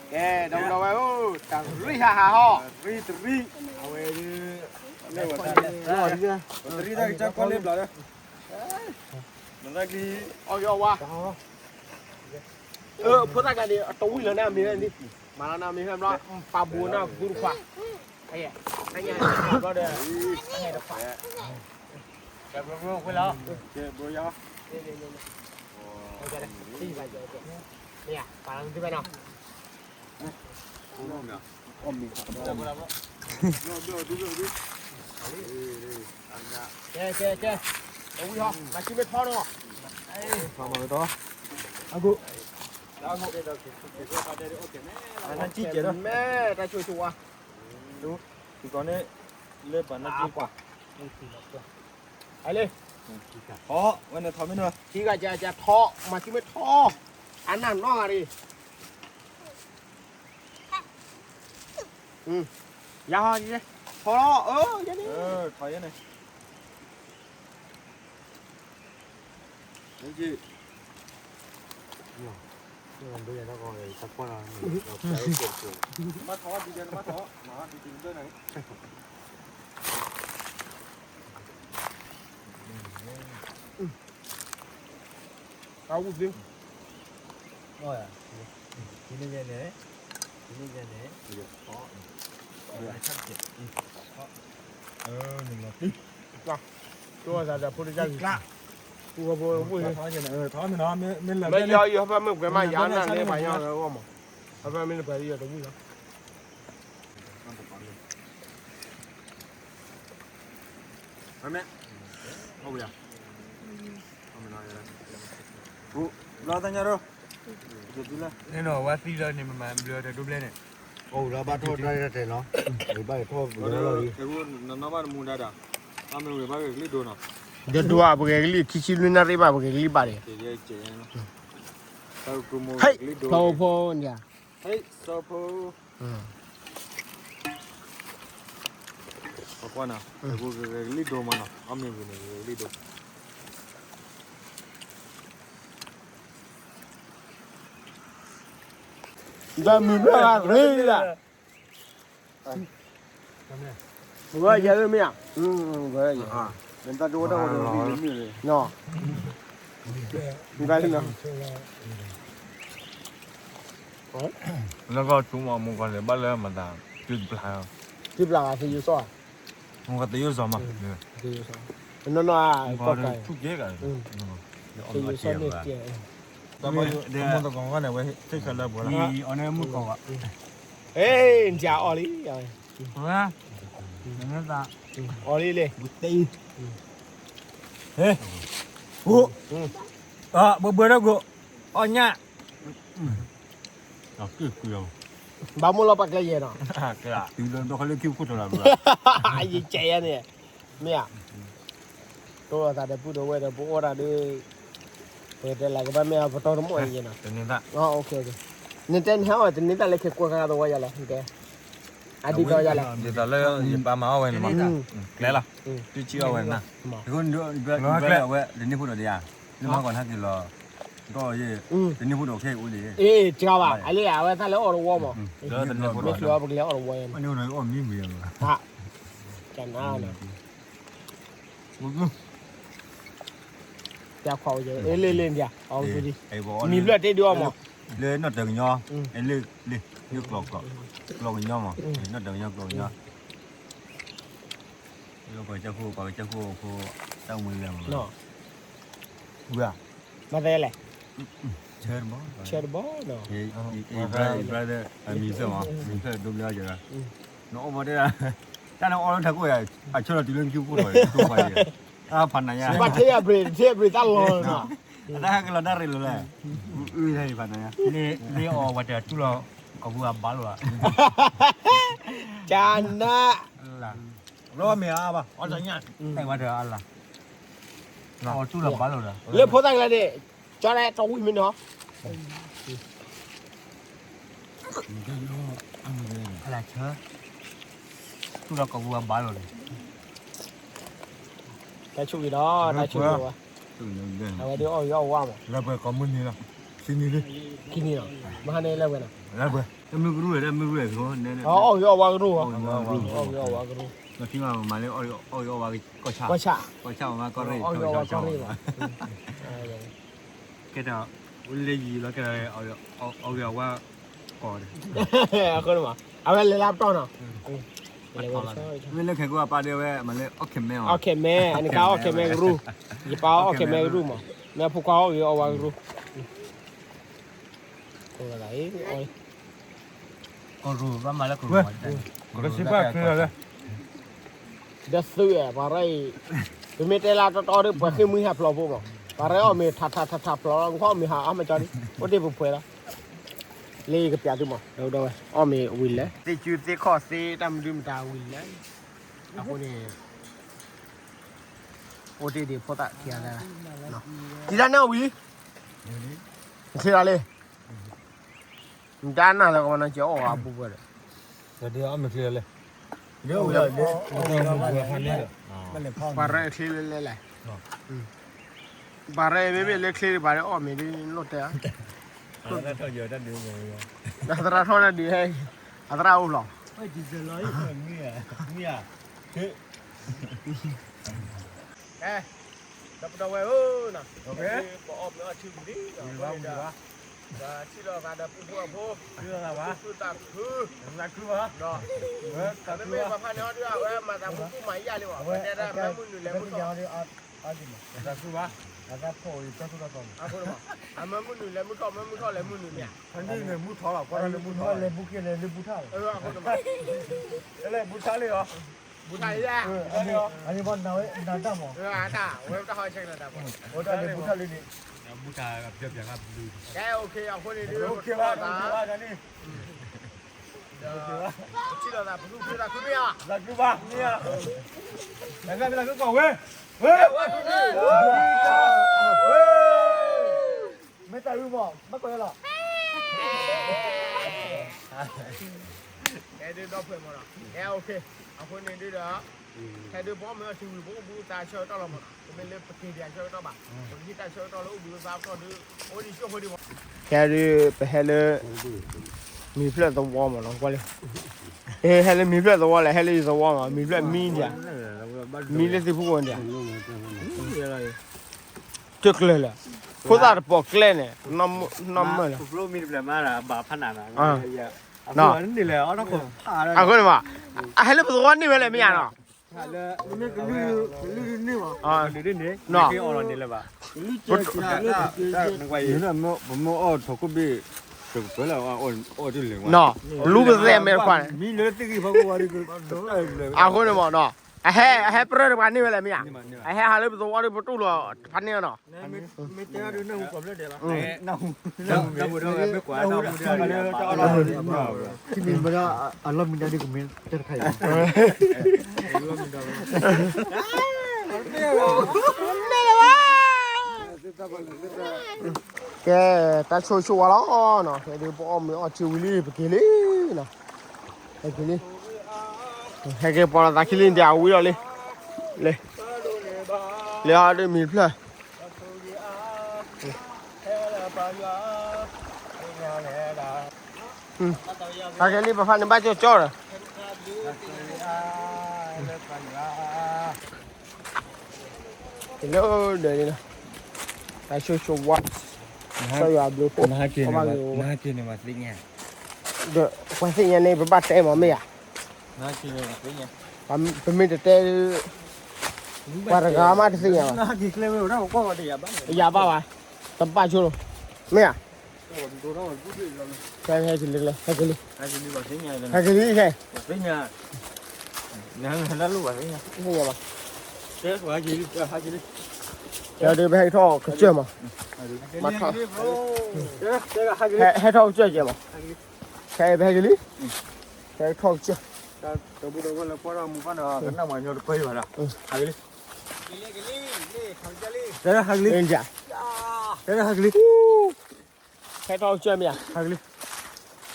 ကဲ ဒီပုၢ်ဒီဝဲၢ်ဧၢ, တရံးဟးဟးဟီ, တရံးတရံး, အဝဲ တရံးတၢ်ကစၢ်ကီၢ်လ့ဘျီဒီး နကီ အီၣ်က့ၤအီၣ်ဝါ, ဖိသၣ်ကျါန့ၣ် အတဝံၣ်လီၤန့ၣ်အမ့ၢ်ဝဲန့ၣ်, မၤလီၤန့ၣ်အမ့ၢ်ဝဲဘျီ, ပာ်ဘူးန့ၣ်ကူတခွး, အယဲၢ်, တညါဘျီဒီး, အဟဲတခွး, ကဲဘျီဘျီဝဲလီၤ, ကဲဘျီယၤ, မ့ၢ်ယၤ, ပာ်လီၤန့ၣ်သ့ဘၣ်နီၤ. ကဲ ကဲ ကဲ, တဝံၣ်ဟီ, မၤစုမ့ၢ်ထီနီၤ, အဂိၢ်, မ့ၢ်တၢ်ဆိၣ်ဆိၣ်ဝါ, န့ၣ်, လၢ, အဝဲန့ၣ်ထီမ့ၢ်န့ၣ်, ထီ, မၤစုမ့ၢ်ထီ, အနၢ်နီၢ်ဂၤန့ၣ် ယၤဟီ, ထီလီၤ, ယဲန့ၣ်, ထီယဲန့ၣ်, တၢ်ဝူၣ်သ့, န့ၣ်, န့ၣ်, နလီၤတံၢ်, ကၠီ, ကၠီသးဒီးဖိတကၢ်, ပူဖိဝူၣ်, မ့ၢ်ယီၤယီၤ ဟဲဖဲမ့ၢ်ပှဲၤမး ယၤနၢ်န့ၣ် ပှၤယီၤအဂီၢ်မး, ဟဲဖဲမ့ၢ်ပှဲၤယီၤတဝံၣ်လီၤ. ဘျီသညါဒီး, န့ၣ်နီၤ ဝဲသံလီၤန့ၣ် မမၤဘျၢတဒိဘျဲန့ၣ်, အိၣ်လီၤဘၣ်ထီၣ်တၢ်ရဲၣ်တၢ်ကျဲၤလီၤ, ဝံၤဘၣ်ဂဲၤထီၣ်ပူၤလီၤလီၤ, နနီၢ်ဘၣ်နမူဒါဒီး, အမ့ၢ်ဝံၤဘၣ်ဂဲၤကလံၣ်ဒိနီၤ, ယဒိအပှဲၤဂဲၤကလံၣ် ခံဆံလွံၢ်နၣ်ရံၣ်ဘၣ် ပှဲၤဂဲၤကလံၣ်ဘၣ်န့ၣ်, ဟဲ, ဖီဖိန့ၣ်, ဟဲ, စီဖိ ပကွၢ်နီၤ, ဂဲၤကလံၣ်ဒိမးနီၤ, အမ့ၢ်ဝံၤန့ၣ်ဂဲၤကလံၣ်ဒိ, ဒီးမုၢ်ဘျီဂၤရ့ဒၣ်, ဝဲယၤမ့ၢ်ဧါ, တၢ်တအိၣ်တၢ်ဝဲဒီး, လၢကီၢ်ဆူမး မူကီၢ်န့ၣ် ဘၣ်လၢမတၤ, တုၤတပျၢ်, တုၤပျၢ်ဂၤသယိစီၣ်, မူကီၢ်သယိစီၣ်မး, နီၢ်နီၢ်, ထူၣ်ကဲဂၤ, သယိစီၣ်န့ၣ်ကဲ, မူသကိးန့ၣ် ဝဲဆ့ၣ်ဆၢလၢပှဲၤလီၤ, အီၤန့ၣ်မူကီၢ်ဘၣ်, အ့ၣ်နတၢ်အီၣ်လံ, အီၣ်လံလဲၣ်, ဟဲ, ဘှဲဘှဲထီၣ်ကိး, အီၣ်ညၣ်, ဘၣ်မိၢ်လီၤပှၤကျဲယဲၢ်နီၤ, တုၤလၢဒိၣ်ဃီလၢခံခိၣ်ထီၣ်လီၤ, ယကဲယဲန့ၣ်, မ့ၢ်ဧါ, တိၢ်လိာ်သးဒီးပုၢ်ဒီးဝဲၢ်ဒီး ပအိၣ်တၢ်ဒီး, ပတဲလၢကဘၣ်မ့ၢ်အပတီၢ်တမိၢ်အံၤနီၤ, နတဲနဟဲအီၣ်တန့ၢ်တၢ်လၢခဲကိးခါသဝီယၤလဲၣ်, နတဲ, အဒ်သိးယၤလဲၣ်, ဒ်သိးလၢယပၢ်မၤအီၣ်ဝဲန့ၣ်မး, ကျဲလီၤ, တုၤဆံအီၣ်ဝဲန့ၣ်, အဝဲတနံၣ်ဖိဒီးဒ်ယၤ, လၢမၤကီၢ်နၢ်က့ၤလီၤ, ဒီးယဲ, တနံၣ်ဖိဒီးခဲအံၤအိၣ်ဒံး, အ့ၣ် တဘၣ်, အလံအဝဲသ့ၣ်လၢအီၣ်တဝီမး, မ့ၢ်ချုးအီၤပကလဲၤအီၣ်တဝီယဲန့ၣ်, ကနၣ် ပျၢ်ခွါအိၣ်ယဲ, အ့ၣ်လ့ၣ်လ့ၣ်ဒံး, မံၤဘျၢၣ်တ့ၢ်ဒုးအီၣ်မး, လၢနီၢ်တၢ်ကညီ, အ့ၣ်လ့ၣ်လ့ၣ်, လၢကျိာ်, ကျိာ်ကညီမး, နီၢ်တၢ်ကညီကျိာ်ကညီ, လၢပှၤကစၢၢ်ခိၣ် ပှၤကစၢၢ်ခိၣ်ဖိ, တၢ်မူလၢ်မး, ဝဲ, မၤသးလဲၣ်, ဆၢတဘီ, ဆၢတဘီနီၤ, အံၤ brother, မံၤဖျၢၣ်မး, မံၤဖျၢၣ်ဒိဘျၢၣ်ယဲ, နအီၣ်ဘၣ်တဲဒၣ်, တၢ်နအီၣ်လၢထးခိၣ်ယဲ, အဆၢထီၣ်တုၤလၢနခံခိၣ်ထီၣ်ယဲ, ဖးနၤညါ, ဘၣ်ထဲအဘြ့ၣ်, ထဲအဘြ့ၣ်တၢ်လီၤနီၤ, အတၢ်ဟဲကလီၤတၢ်ရ့လိာ်လဲၣ်, အုၣ်ဟဲဖးနၤညါ, လ့အီၤဝဲတတူၢ်လီၤ, ကဘူအဘၣ်လိာ်, ကနၣ် လီၤမ့ၢ်အါဘၣ်, အီၣ်တၢ်ညၣ်, တၢ်ဝဲတၢ်အါလၢ်, အီၣ်တူၢ်လီၤဘၣ်လိာ်ဒီး, လၢဖိသၣ်ကျါန့ၣ်, ကၠီတဲတဝံၣ်မ့ၢ်နီၤ, အလၢဆၢ, သူၣ်ဒီးကိးပူၤအဘၣ်လီၤန့ၣ်, တၢ်ဆိၣ်ဂ့ၤဒီး တၢ်ဆိၣ်ဂ့ၤဝဲ, အဝဲဒ်အီၣ်ဂ့ၤအီၣ်ဝါမး, လၢပှဲၤကိးမုၢ်နံၤလီၤ, ဆံနံၤလံ, ခံနံၤလီၤ, မဟါန့ၣ်လၢပှဲၤနီၤ, လၢပှဲၤ, တမုၢ်ကရူၢ်ဝဲ တမုၢ်ကရူၢ်အသိး, အီၣ်ဂ့ၤအီၣ်ဝါကရူၢ်, အီၣ်ဂ့ၤအီၣ်ဝါကရူၢ်, လၢခံမးမၤလၢအီၣ်ဂ့ၤအီၣ်ဝါကီၢ်ဆၣ်, ကီၢ်ဆၣ်မး ကီၢ်ရ့ၣ်, အီၣ်ဂ့ၤအီၣ်ဝါကီၢ်ရ့ၣ်လီၤ. ကဲဒီး လၢယံၤလီၤ ကဲဒီး အီၣ်ဂ့ၤအီၣ်ဝါ ကိး, အဃိန့ၣ်မး အဝဲလဲၤလၢပတီၢ်နီၤ, မ့ၢ်လၢခဲကိအပၢ်ဒ်ဝဲ မၤလၢအီၣ်ခဲမဲအီၤ, အီၣ်ခဲမဲ, အန့ၣ်ကါအီၣ်ခဲမဲကရူၢ်, ယပၢ်အီၣ်ခဲမဲကရူၢ်မး, မ့ၢ်အဖိခွါအီၣ်ဂ့ၤအီၣ်ဝါကရူၢ် ကရူၢ်ဘၣ်မၤလၢကရူၢ်, ကရူၢ်ဘၣ်ချ့လီၤလၢ ဒီးသုးအဲၣ် ပှၤရဲၣ်အံၤ, ပမ့ၢ်တဲလၢတီတီဒီး ပှၤဃ့ၢ်မှံဟးဖျိးဖိမး, ပှၤရဲၣ်အီၣ်မ့ၤထးထးထးထးဖျိးလီၤ, နခီအီၣ်မ့ၤဟးအါမးကၠီဒံး, အိၣ်တ့ၢ်ပှဲၤပှဲၤလီၤ, လၢယကပျးသုမး, ဒီးဝဲ အီၣ်မ့ၤဝံၤလဲၣ်, သ့ၣ်ကုသ့ၣ်ခီၣ်သ့တၢ်မနုၤမတၤဝံၤလဲၣ်, အဃိန့ၣ် အိၣ်တ့ၢ်ဒံးဖိသၣ်ခံဂၤလၢ်, ထံၣ်တၢ်န့ၣ်ဝံၤ, နထံၣ်တၢ်လံ နတၢ်နၢ်လၢကမၤနီၤက့ၤအီၣ်ဂၤပူၤပှဲၤဒီး, ဒီးအီၣ်မ့ၤချ့လီၤလဲၣ်, ပှၤရဲၣ်ချ့လၢလဲၣ်လဲၣ်, ပှၤရဲၣ်မ့မ့ၢ်လၢချ့ဒံးဘၣ်ဒီးအီၣ်မ့ၤဒ်နီၢ်တဲဧါ, အသရၣ်ထီၣ်တၢ်ဒုးဟဲ, အသရၣ်အိၣ်ဘျီ ဒီပုၢ်ဒီဝဲၢ်ဧၢ, ပအီၣ်မ့ၤအီထံဝံၤလံ, ပထံၣ်လိာ်သးဒီးပုၢ်ဖိအဖိ, သူၣ်ခုသးခု, ဒီး မ့မ့ၢ်ပှၤဖးန့ၣ်အီၤဒုး အဝဲမၤသးမုၢ်ကူၣ်မၤယၢ်လံဘၣ်, အဝဲတဲဒၣ်မ့ၢ်မုၢ်နုာ်လဲၤမုၢ်ထီၣ်, အမ့ၢ်မုၢ်နုာ်လဲၤမုၢ်ထီၣ်, မ့ၢ်မုၢ်ထီၣ်လဲၤမုၢ်နုာ်မ့ၢ်ဧါ, လဲၤမုၢ်ထီၣ်လဲၤမုၢ်ထီၣ်လဲၤမုၢ်ထီၣ်လဲၤမုၢ်ထီၣ်လဲၤမုၢ်ထီၣ်လဲၤမုၢ်ထီၣ်လဲၤမုၢ်ထီၣ်လဲၤမုၢ်ထီၣ်လဲၤမုၢ်ထီၣ်လဲၤမုၢ်ထီၣ်လဲၤမုၢ်ထီၣ်လဲၤမုၢ်ထီ�်လဲၣ်, အဝဲတၢ်ဟီဆဲကနၣ်တၢ်ပှၤ, အဝဲတၢ်လဲၤမုၢ်ထီၣ်လံန့ၣ်, ကဲ OK အဃိန့ၣ်ဒုး ပထံၣ်လိာ်သး, ပထံၣ်လိာ်သး ပသူၣ်ခုသးခုမ့ၢ်ဧါ, သးခုဘၣ်မ့ၢ်ဧါ, သးခုသးခုကီၢ်ဝဲ, ဝဲ, ဝဲ, မ့ၢ်တၢ်အုမး ဘၣ်ကီးယလီၤ ကဲဒုးဒီဖှဲးမးနီၤ, ကဲ OK, အဃိန့ၣ်ဒုးဒီး, ခဲဒုးပအီၣ်မ့ၤအီထံဝံၤ ပအိၣ်ဘှံးသးဆၢကတီၢ်လီၤမးနီၤ, တမ့ၢ်လၢပက့ၤဒံးအဆၢကတီၢ်ဘၣ်, ပကဟံးတၢ်ဆၢကတီၢ်လၢအိၣ်ဘှံးအိၣ်သါအဖျၢၣ်ဒုး, အိၣ်ဒံးဆူၣ်အဃိဒံးမး, ခဲဒုးပဟဲလၢ မံၤဖျၢၣ်သဝီမးနီၤ, ကွၢ်လံ, ဟဲလၢမံၤဖျၢၣ်သဝီလဲၣ်, ဟဲလၢယသဝီမး, မံၤဖျၢၣ်မံၤဒံး, မံၤလၢသ့ၣ်ဖူကိးဒံး, တကျၢၤလၢာ်, ဖိသၣ်တပိာ်ကျဲန့ၣ်, နီၢ်မၢၢ်လၢ အဃိန့ၣ်မး, အဟဲလၢပသဝီန့ၢ်ဝဲလဲၣ်မ့ၢ်ဧါနီၤ, ပမ့ၢ်အီၣ်ထီၣ်ခိၣ်ဘ့ၣ်, နီၤ, လူပသဲမဲာ်တခွါန့ၣ်, အဃိန့ၣ်မးနီၤ, အဟဲ အဟဲပြၢတပှၤန့ၢ်ဝဲလဲၣ်မ့ၢ်ဧါ, အဟဲဟးလၢပသဝီဒီးပတူၢ်လိာ်တဖၣ်န့ၣ်နီၤ ထံမံၤမတၤအလီၢ်မံၤဒၣ်ဒ်ကမ့ၢ်တၢ်တခါအံၤ, ကဲ, တၢ်ဆိၣ်ဆိၣ်ဝါလီၤနီၤ, ဟဲဒုးပအီၣ်မ့ၤအီထံဝံၤလံ ပက့ၤလံနီၤ, ဟဲက့ၤလံ, ဟဲက့ၤပီၤလီၤသးခံလံဒီး အဝံၤလီၤလံ, လၢ, လၢအီၤဒုးမံၤတဖျၢၣ် ဟဲက့ၤလံ ပဖးန့ၣ်ဘၣ်ကၠီကၠီဒီး, လၢဒီးလံနီၤ, တၢ်ဆိၣ်ဆိၣ်ဝါ, ကစၢ်ယွၤအဘျုးအဖှိၣ်, နဟဲက့ၤန့ၣ်, ဒီးပှၤသ့ၣ်ညါန့ၣ် ပဘၣ်တဲမးမ့ၢ်ဧါ, ပမ့ၢ်တတဲ ပှၤတဂၤမးတသ့ၣ်ညါဘၣ်, ယၤဘၣ်ဘၣ်, တဘၣ်ဆိလိာ်, မ့ၢ်ဧါ, ဟဲက့ၤလံ, ဟဲက့ၤလံ, ဟဲက့ၤလံ, ဟဲက့ၤလံ, သ့ၣ်ညါဘၣ်, ဒီးပဟဲက့ၤထီၣ်ကစၢၢ်မး, ဟဲထီၣ်ကစၢၢ်ကဲမး, ဟဲပဟဲက့ၤလံ, ဟဲထီၣ်ကစၢၢ် ဟဲထီၣ်ကစၢၢ်မ့ၢ်ဧါ, ဟဲထီၣ်ကစၢၢ်မ့ၢ်ဧါ, ဟဲထီၣ်ကစၢၢ်,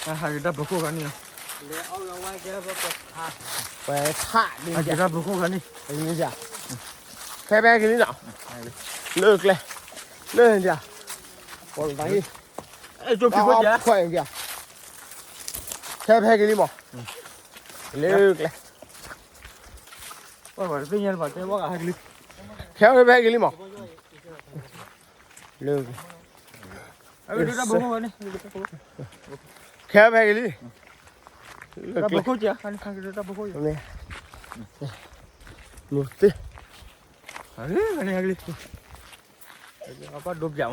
ဟးက့ၤတၢ်ပၢၤခိၣ်ခါန့ၣ်, ပှဲၤထးဒ်, ဟးက့ၤတၢ်ပၢၤခိၣ်ခါန့ၣ်, ခဲဖဲက့ၤလံနီၤ, လၢကျဲ, လၢန့ၣ်, ပှၤလၢ, အဲၣ်, ခဲဖဲက့ၤလံမး, လၢကျဲ, ခဲဖဲက့ၤလံမး, လၢ, ခဲဖဲက့ၤလံ, လၢကျဲ, မ့ၢ်သ့, မ့ၢ်ဧ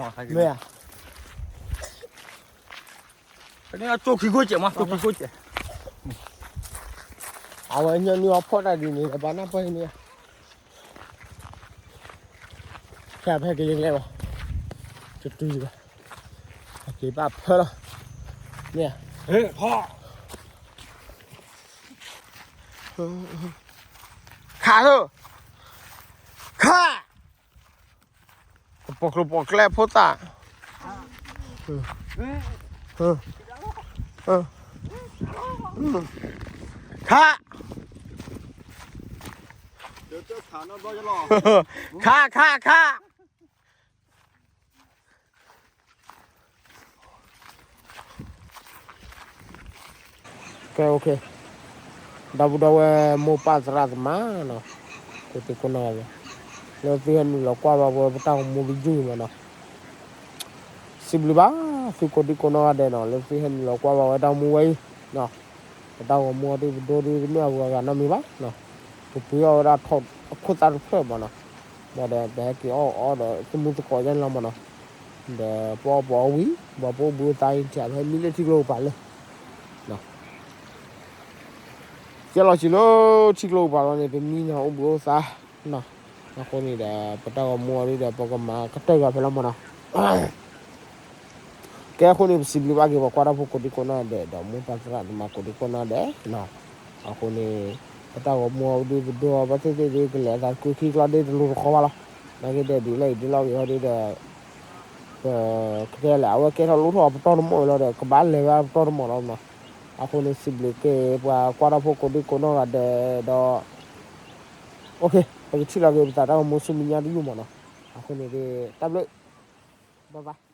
ါ, ကန့ၣ်အကၠိခံခိၣ်စဲးမး, ကၠိခံခိၣ်စဲး, အဝဲညီနုၢ်အီၤဖီၣ်တၢ်ဒ်န့ၣ် ပှၤနၢ်ပၢၢ်အံၤန့ၣ်, ခဲဖဲက့ၤလံကျဲမး, တတုၤဘၣ်, အက့ၤဘၣ်ဖၢလီၤ, မ့ၢ်ဧါ, ခးလီၤ, ခး ပိာ်ကျိၤပိာ်ကျဲဖိသၣ်, ခါ, ခါ ခါ ခါ ကဲ, ဒီပုၢ်ဒီဝဲၢ်မိၢ်ပၢ်သရၣ်သမါနီၤ, ကိးဒံကိးနီၢ်ဂၤဒဲး, လၢသုဟဲနုာ်လီၤကွၢ်ဘၣ်ဝဲပတၢ်ဂီၤမူတယုၢ်မးနီၤ, စံးဘျုးဘၣ်သုကိးဒံကိးနီၢ်ဂၤဒဲးနီၤ, လၢသုဟဲနုာ်လီၤကွၢ်ဘၣ်ဝဲတၢ်ဂီၤမူဝဲအံၤ, ပတၢ်ဂီၤမူအီၤဒ်ပဒိဒ်တမ့ၢ်အဂၤနီတမံၤဘၣ်, ပပှ့ၤအီၣ်ဝဲဒၣ်ထီၣ်အခိၣ်သၣ်တဖျၢၣ်မးနီၤ, ဘၣ်ဒီးပဟဲက့ၤအီၣ်အီၤဒီးသမူသကိးယဲန့ၣ်လီၤမးနီၤ, ဒီးပအီၣ်ပအီဝံၤ ပှၤပအိၣ်ဘှံးအိၣ်သါအံၤ ပဟဲမံလၢထံကျိကပၤလၢ ကဲလီၤစံးလၢထံကျိကပၤလီၤန့ၣ် ပမံနီၤအိၣ်ဘှံးအိၣ်သါနီၤ, အဃိန့ၣ်ဒီး ပတၢ်ဂီၤမူအီၤဒ်ဒီး ပကမၤကတၢၢ်ယွၤဖဲလီၤမးနီၤ, ကဲအဃိန့ၣ် ပစံးဘျုးဘၣ်က့ၤပှၤကွၢ်တၢ်ဖိကိးဒံကိးနီၢ်ဂၤဒဲး ဒီးမိၢ်ပၢ်သရၣ်သမါကိးဒံကိးနီၢ်ဂၤဒဲး, အဃိန့ၣ် ပတၢ်ဂီၤမူအီၤဒ်ပဒိအီၤ ဘၣ်သ့ၣ်သ့ၣ်ဒ်ကလဲၤအသးကွံခံကျီဒ်တလိၤတဃီဘၣ်လီၤ, နာ်က့ဒီးဒ်လဲၣ်အံၤဒ်လဲၣ်ဂ့ၤဟီဒ်ဒီး ပကတဲလဲၣ် အဝဲကဲထီၣ်လိၣ်ထီၣ်အပတီၢ်တမီၢ်ဝဲလီၤဒီး ကဘၣ်လဲၤဝဲအပတီၢ်တမီၢ်လီၤနီၤ, အဃိန့ၣ် စံးဘျုးက့ၤပှၤကွၢ်တၢ်ဖိကိးဒံကိးနီၢ်ဂၤဒဲးဒီး ပကထံၣ်လီၤက့ၤပသးတၢ်ဂီၤမူဆူမဲာ်ညါတယုၢ်မးနီၤ, အဃိန့ၣ် တၢ်ဘျုး, bye bye.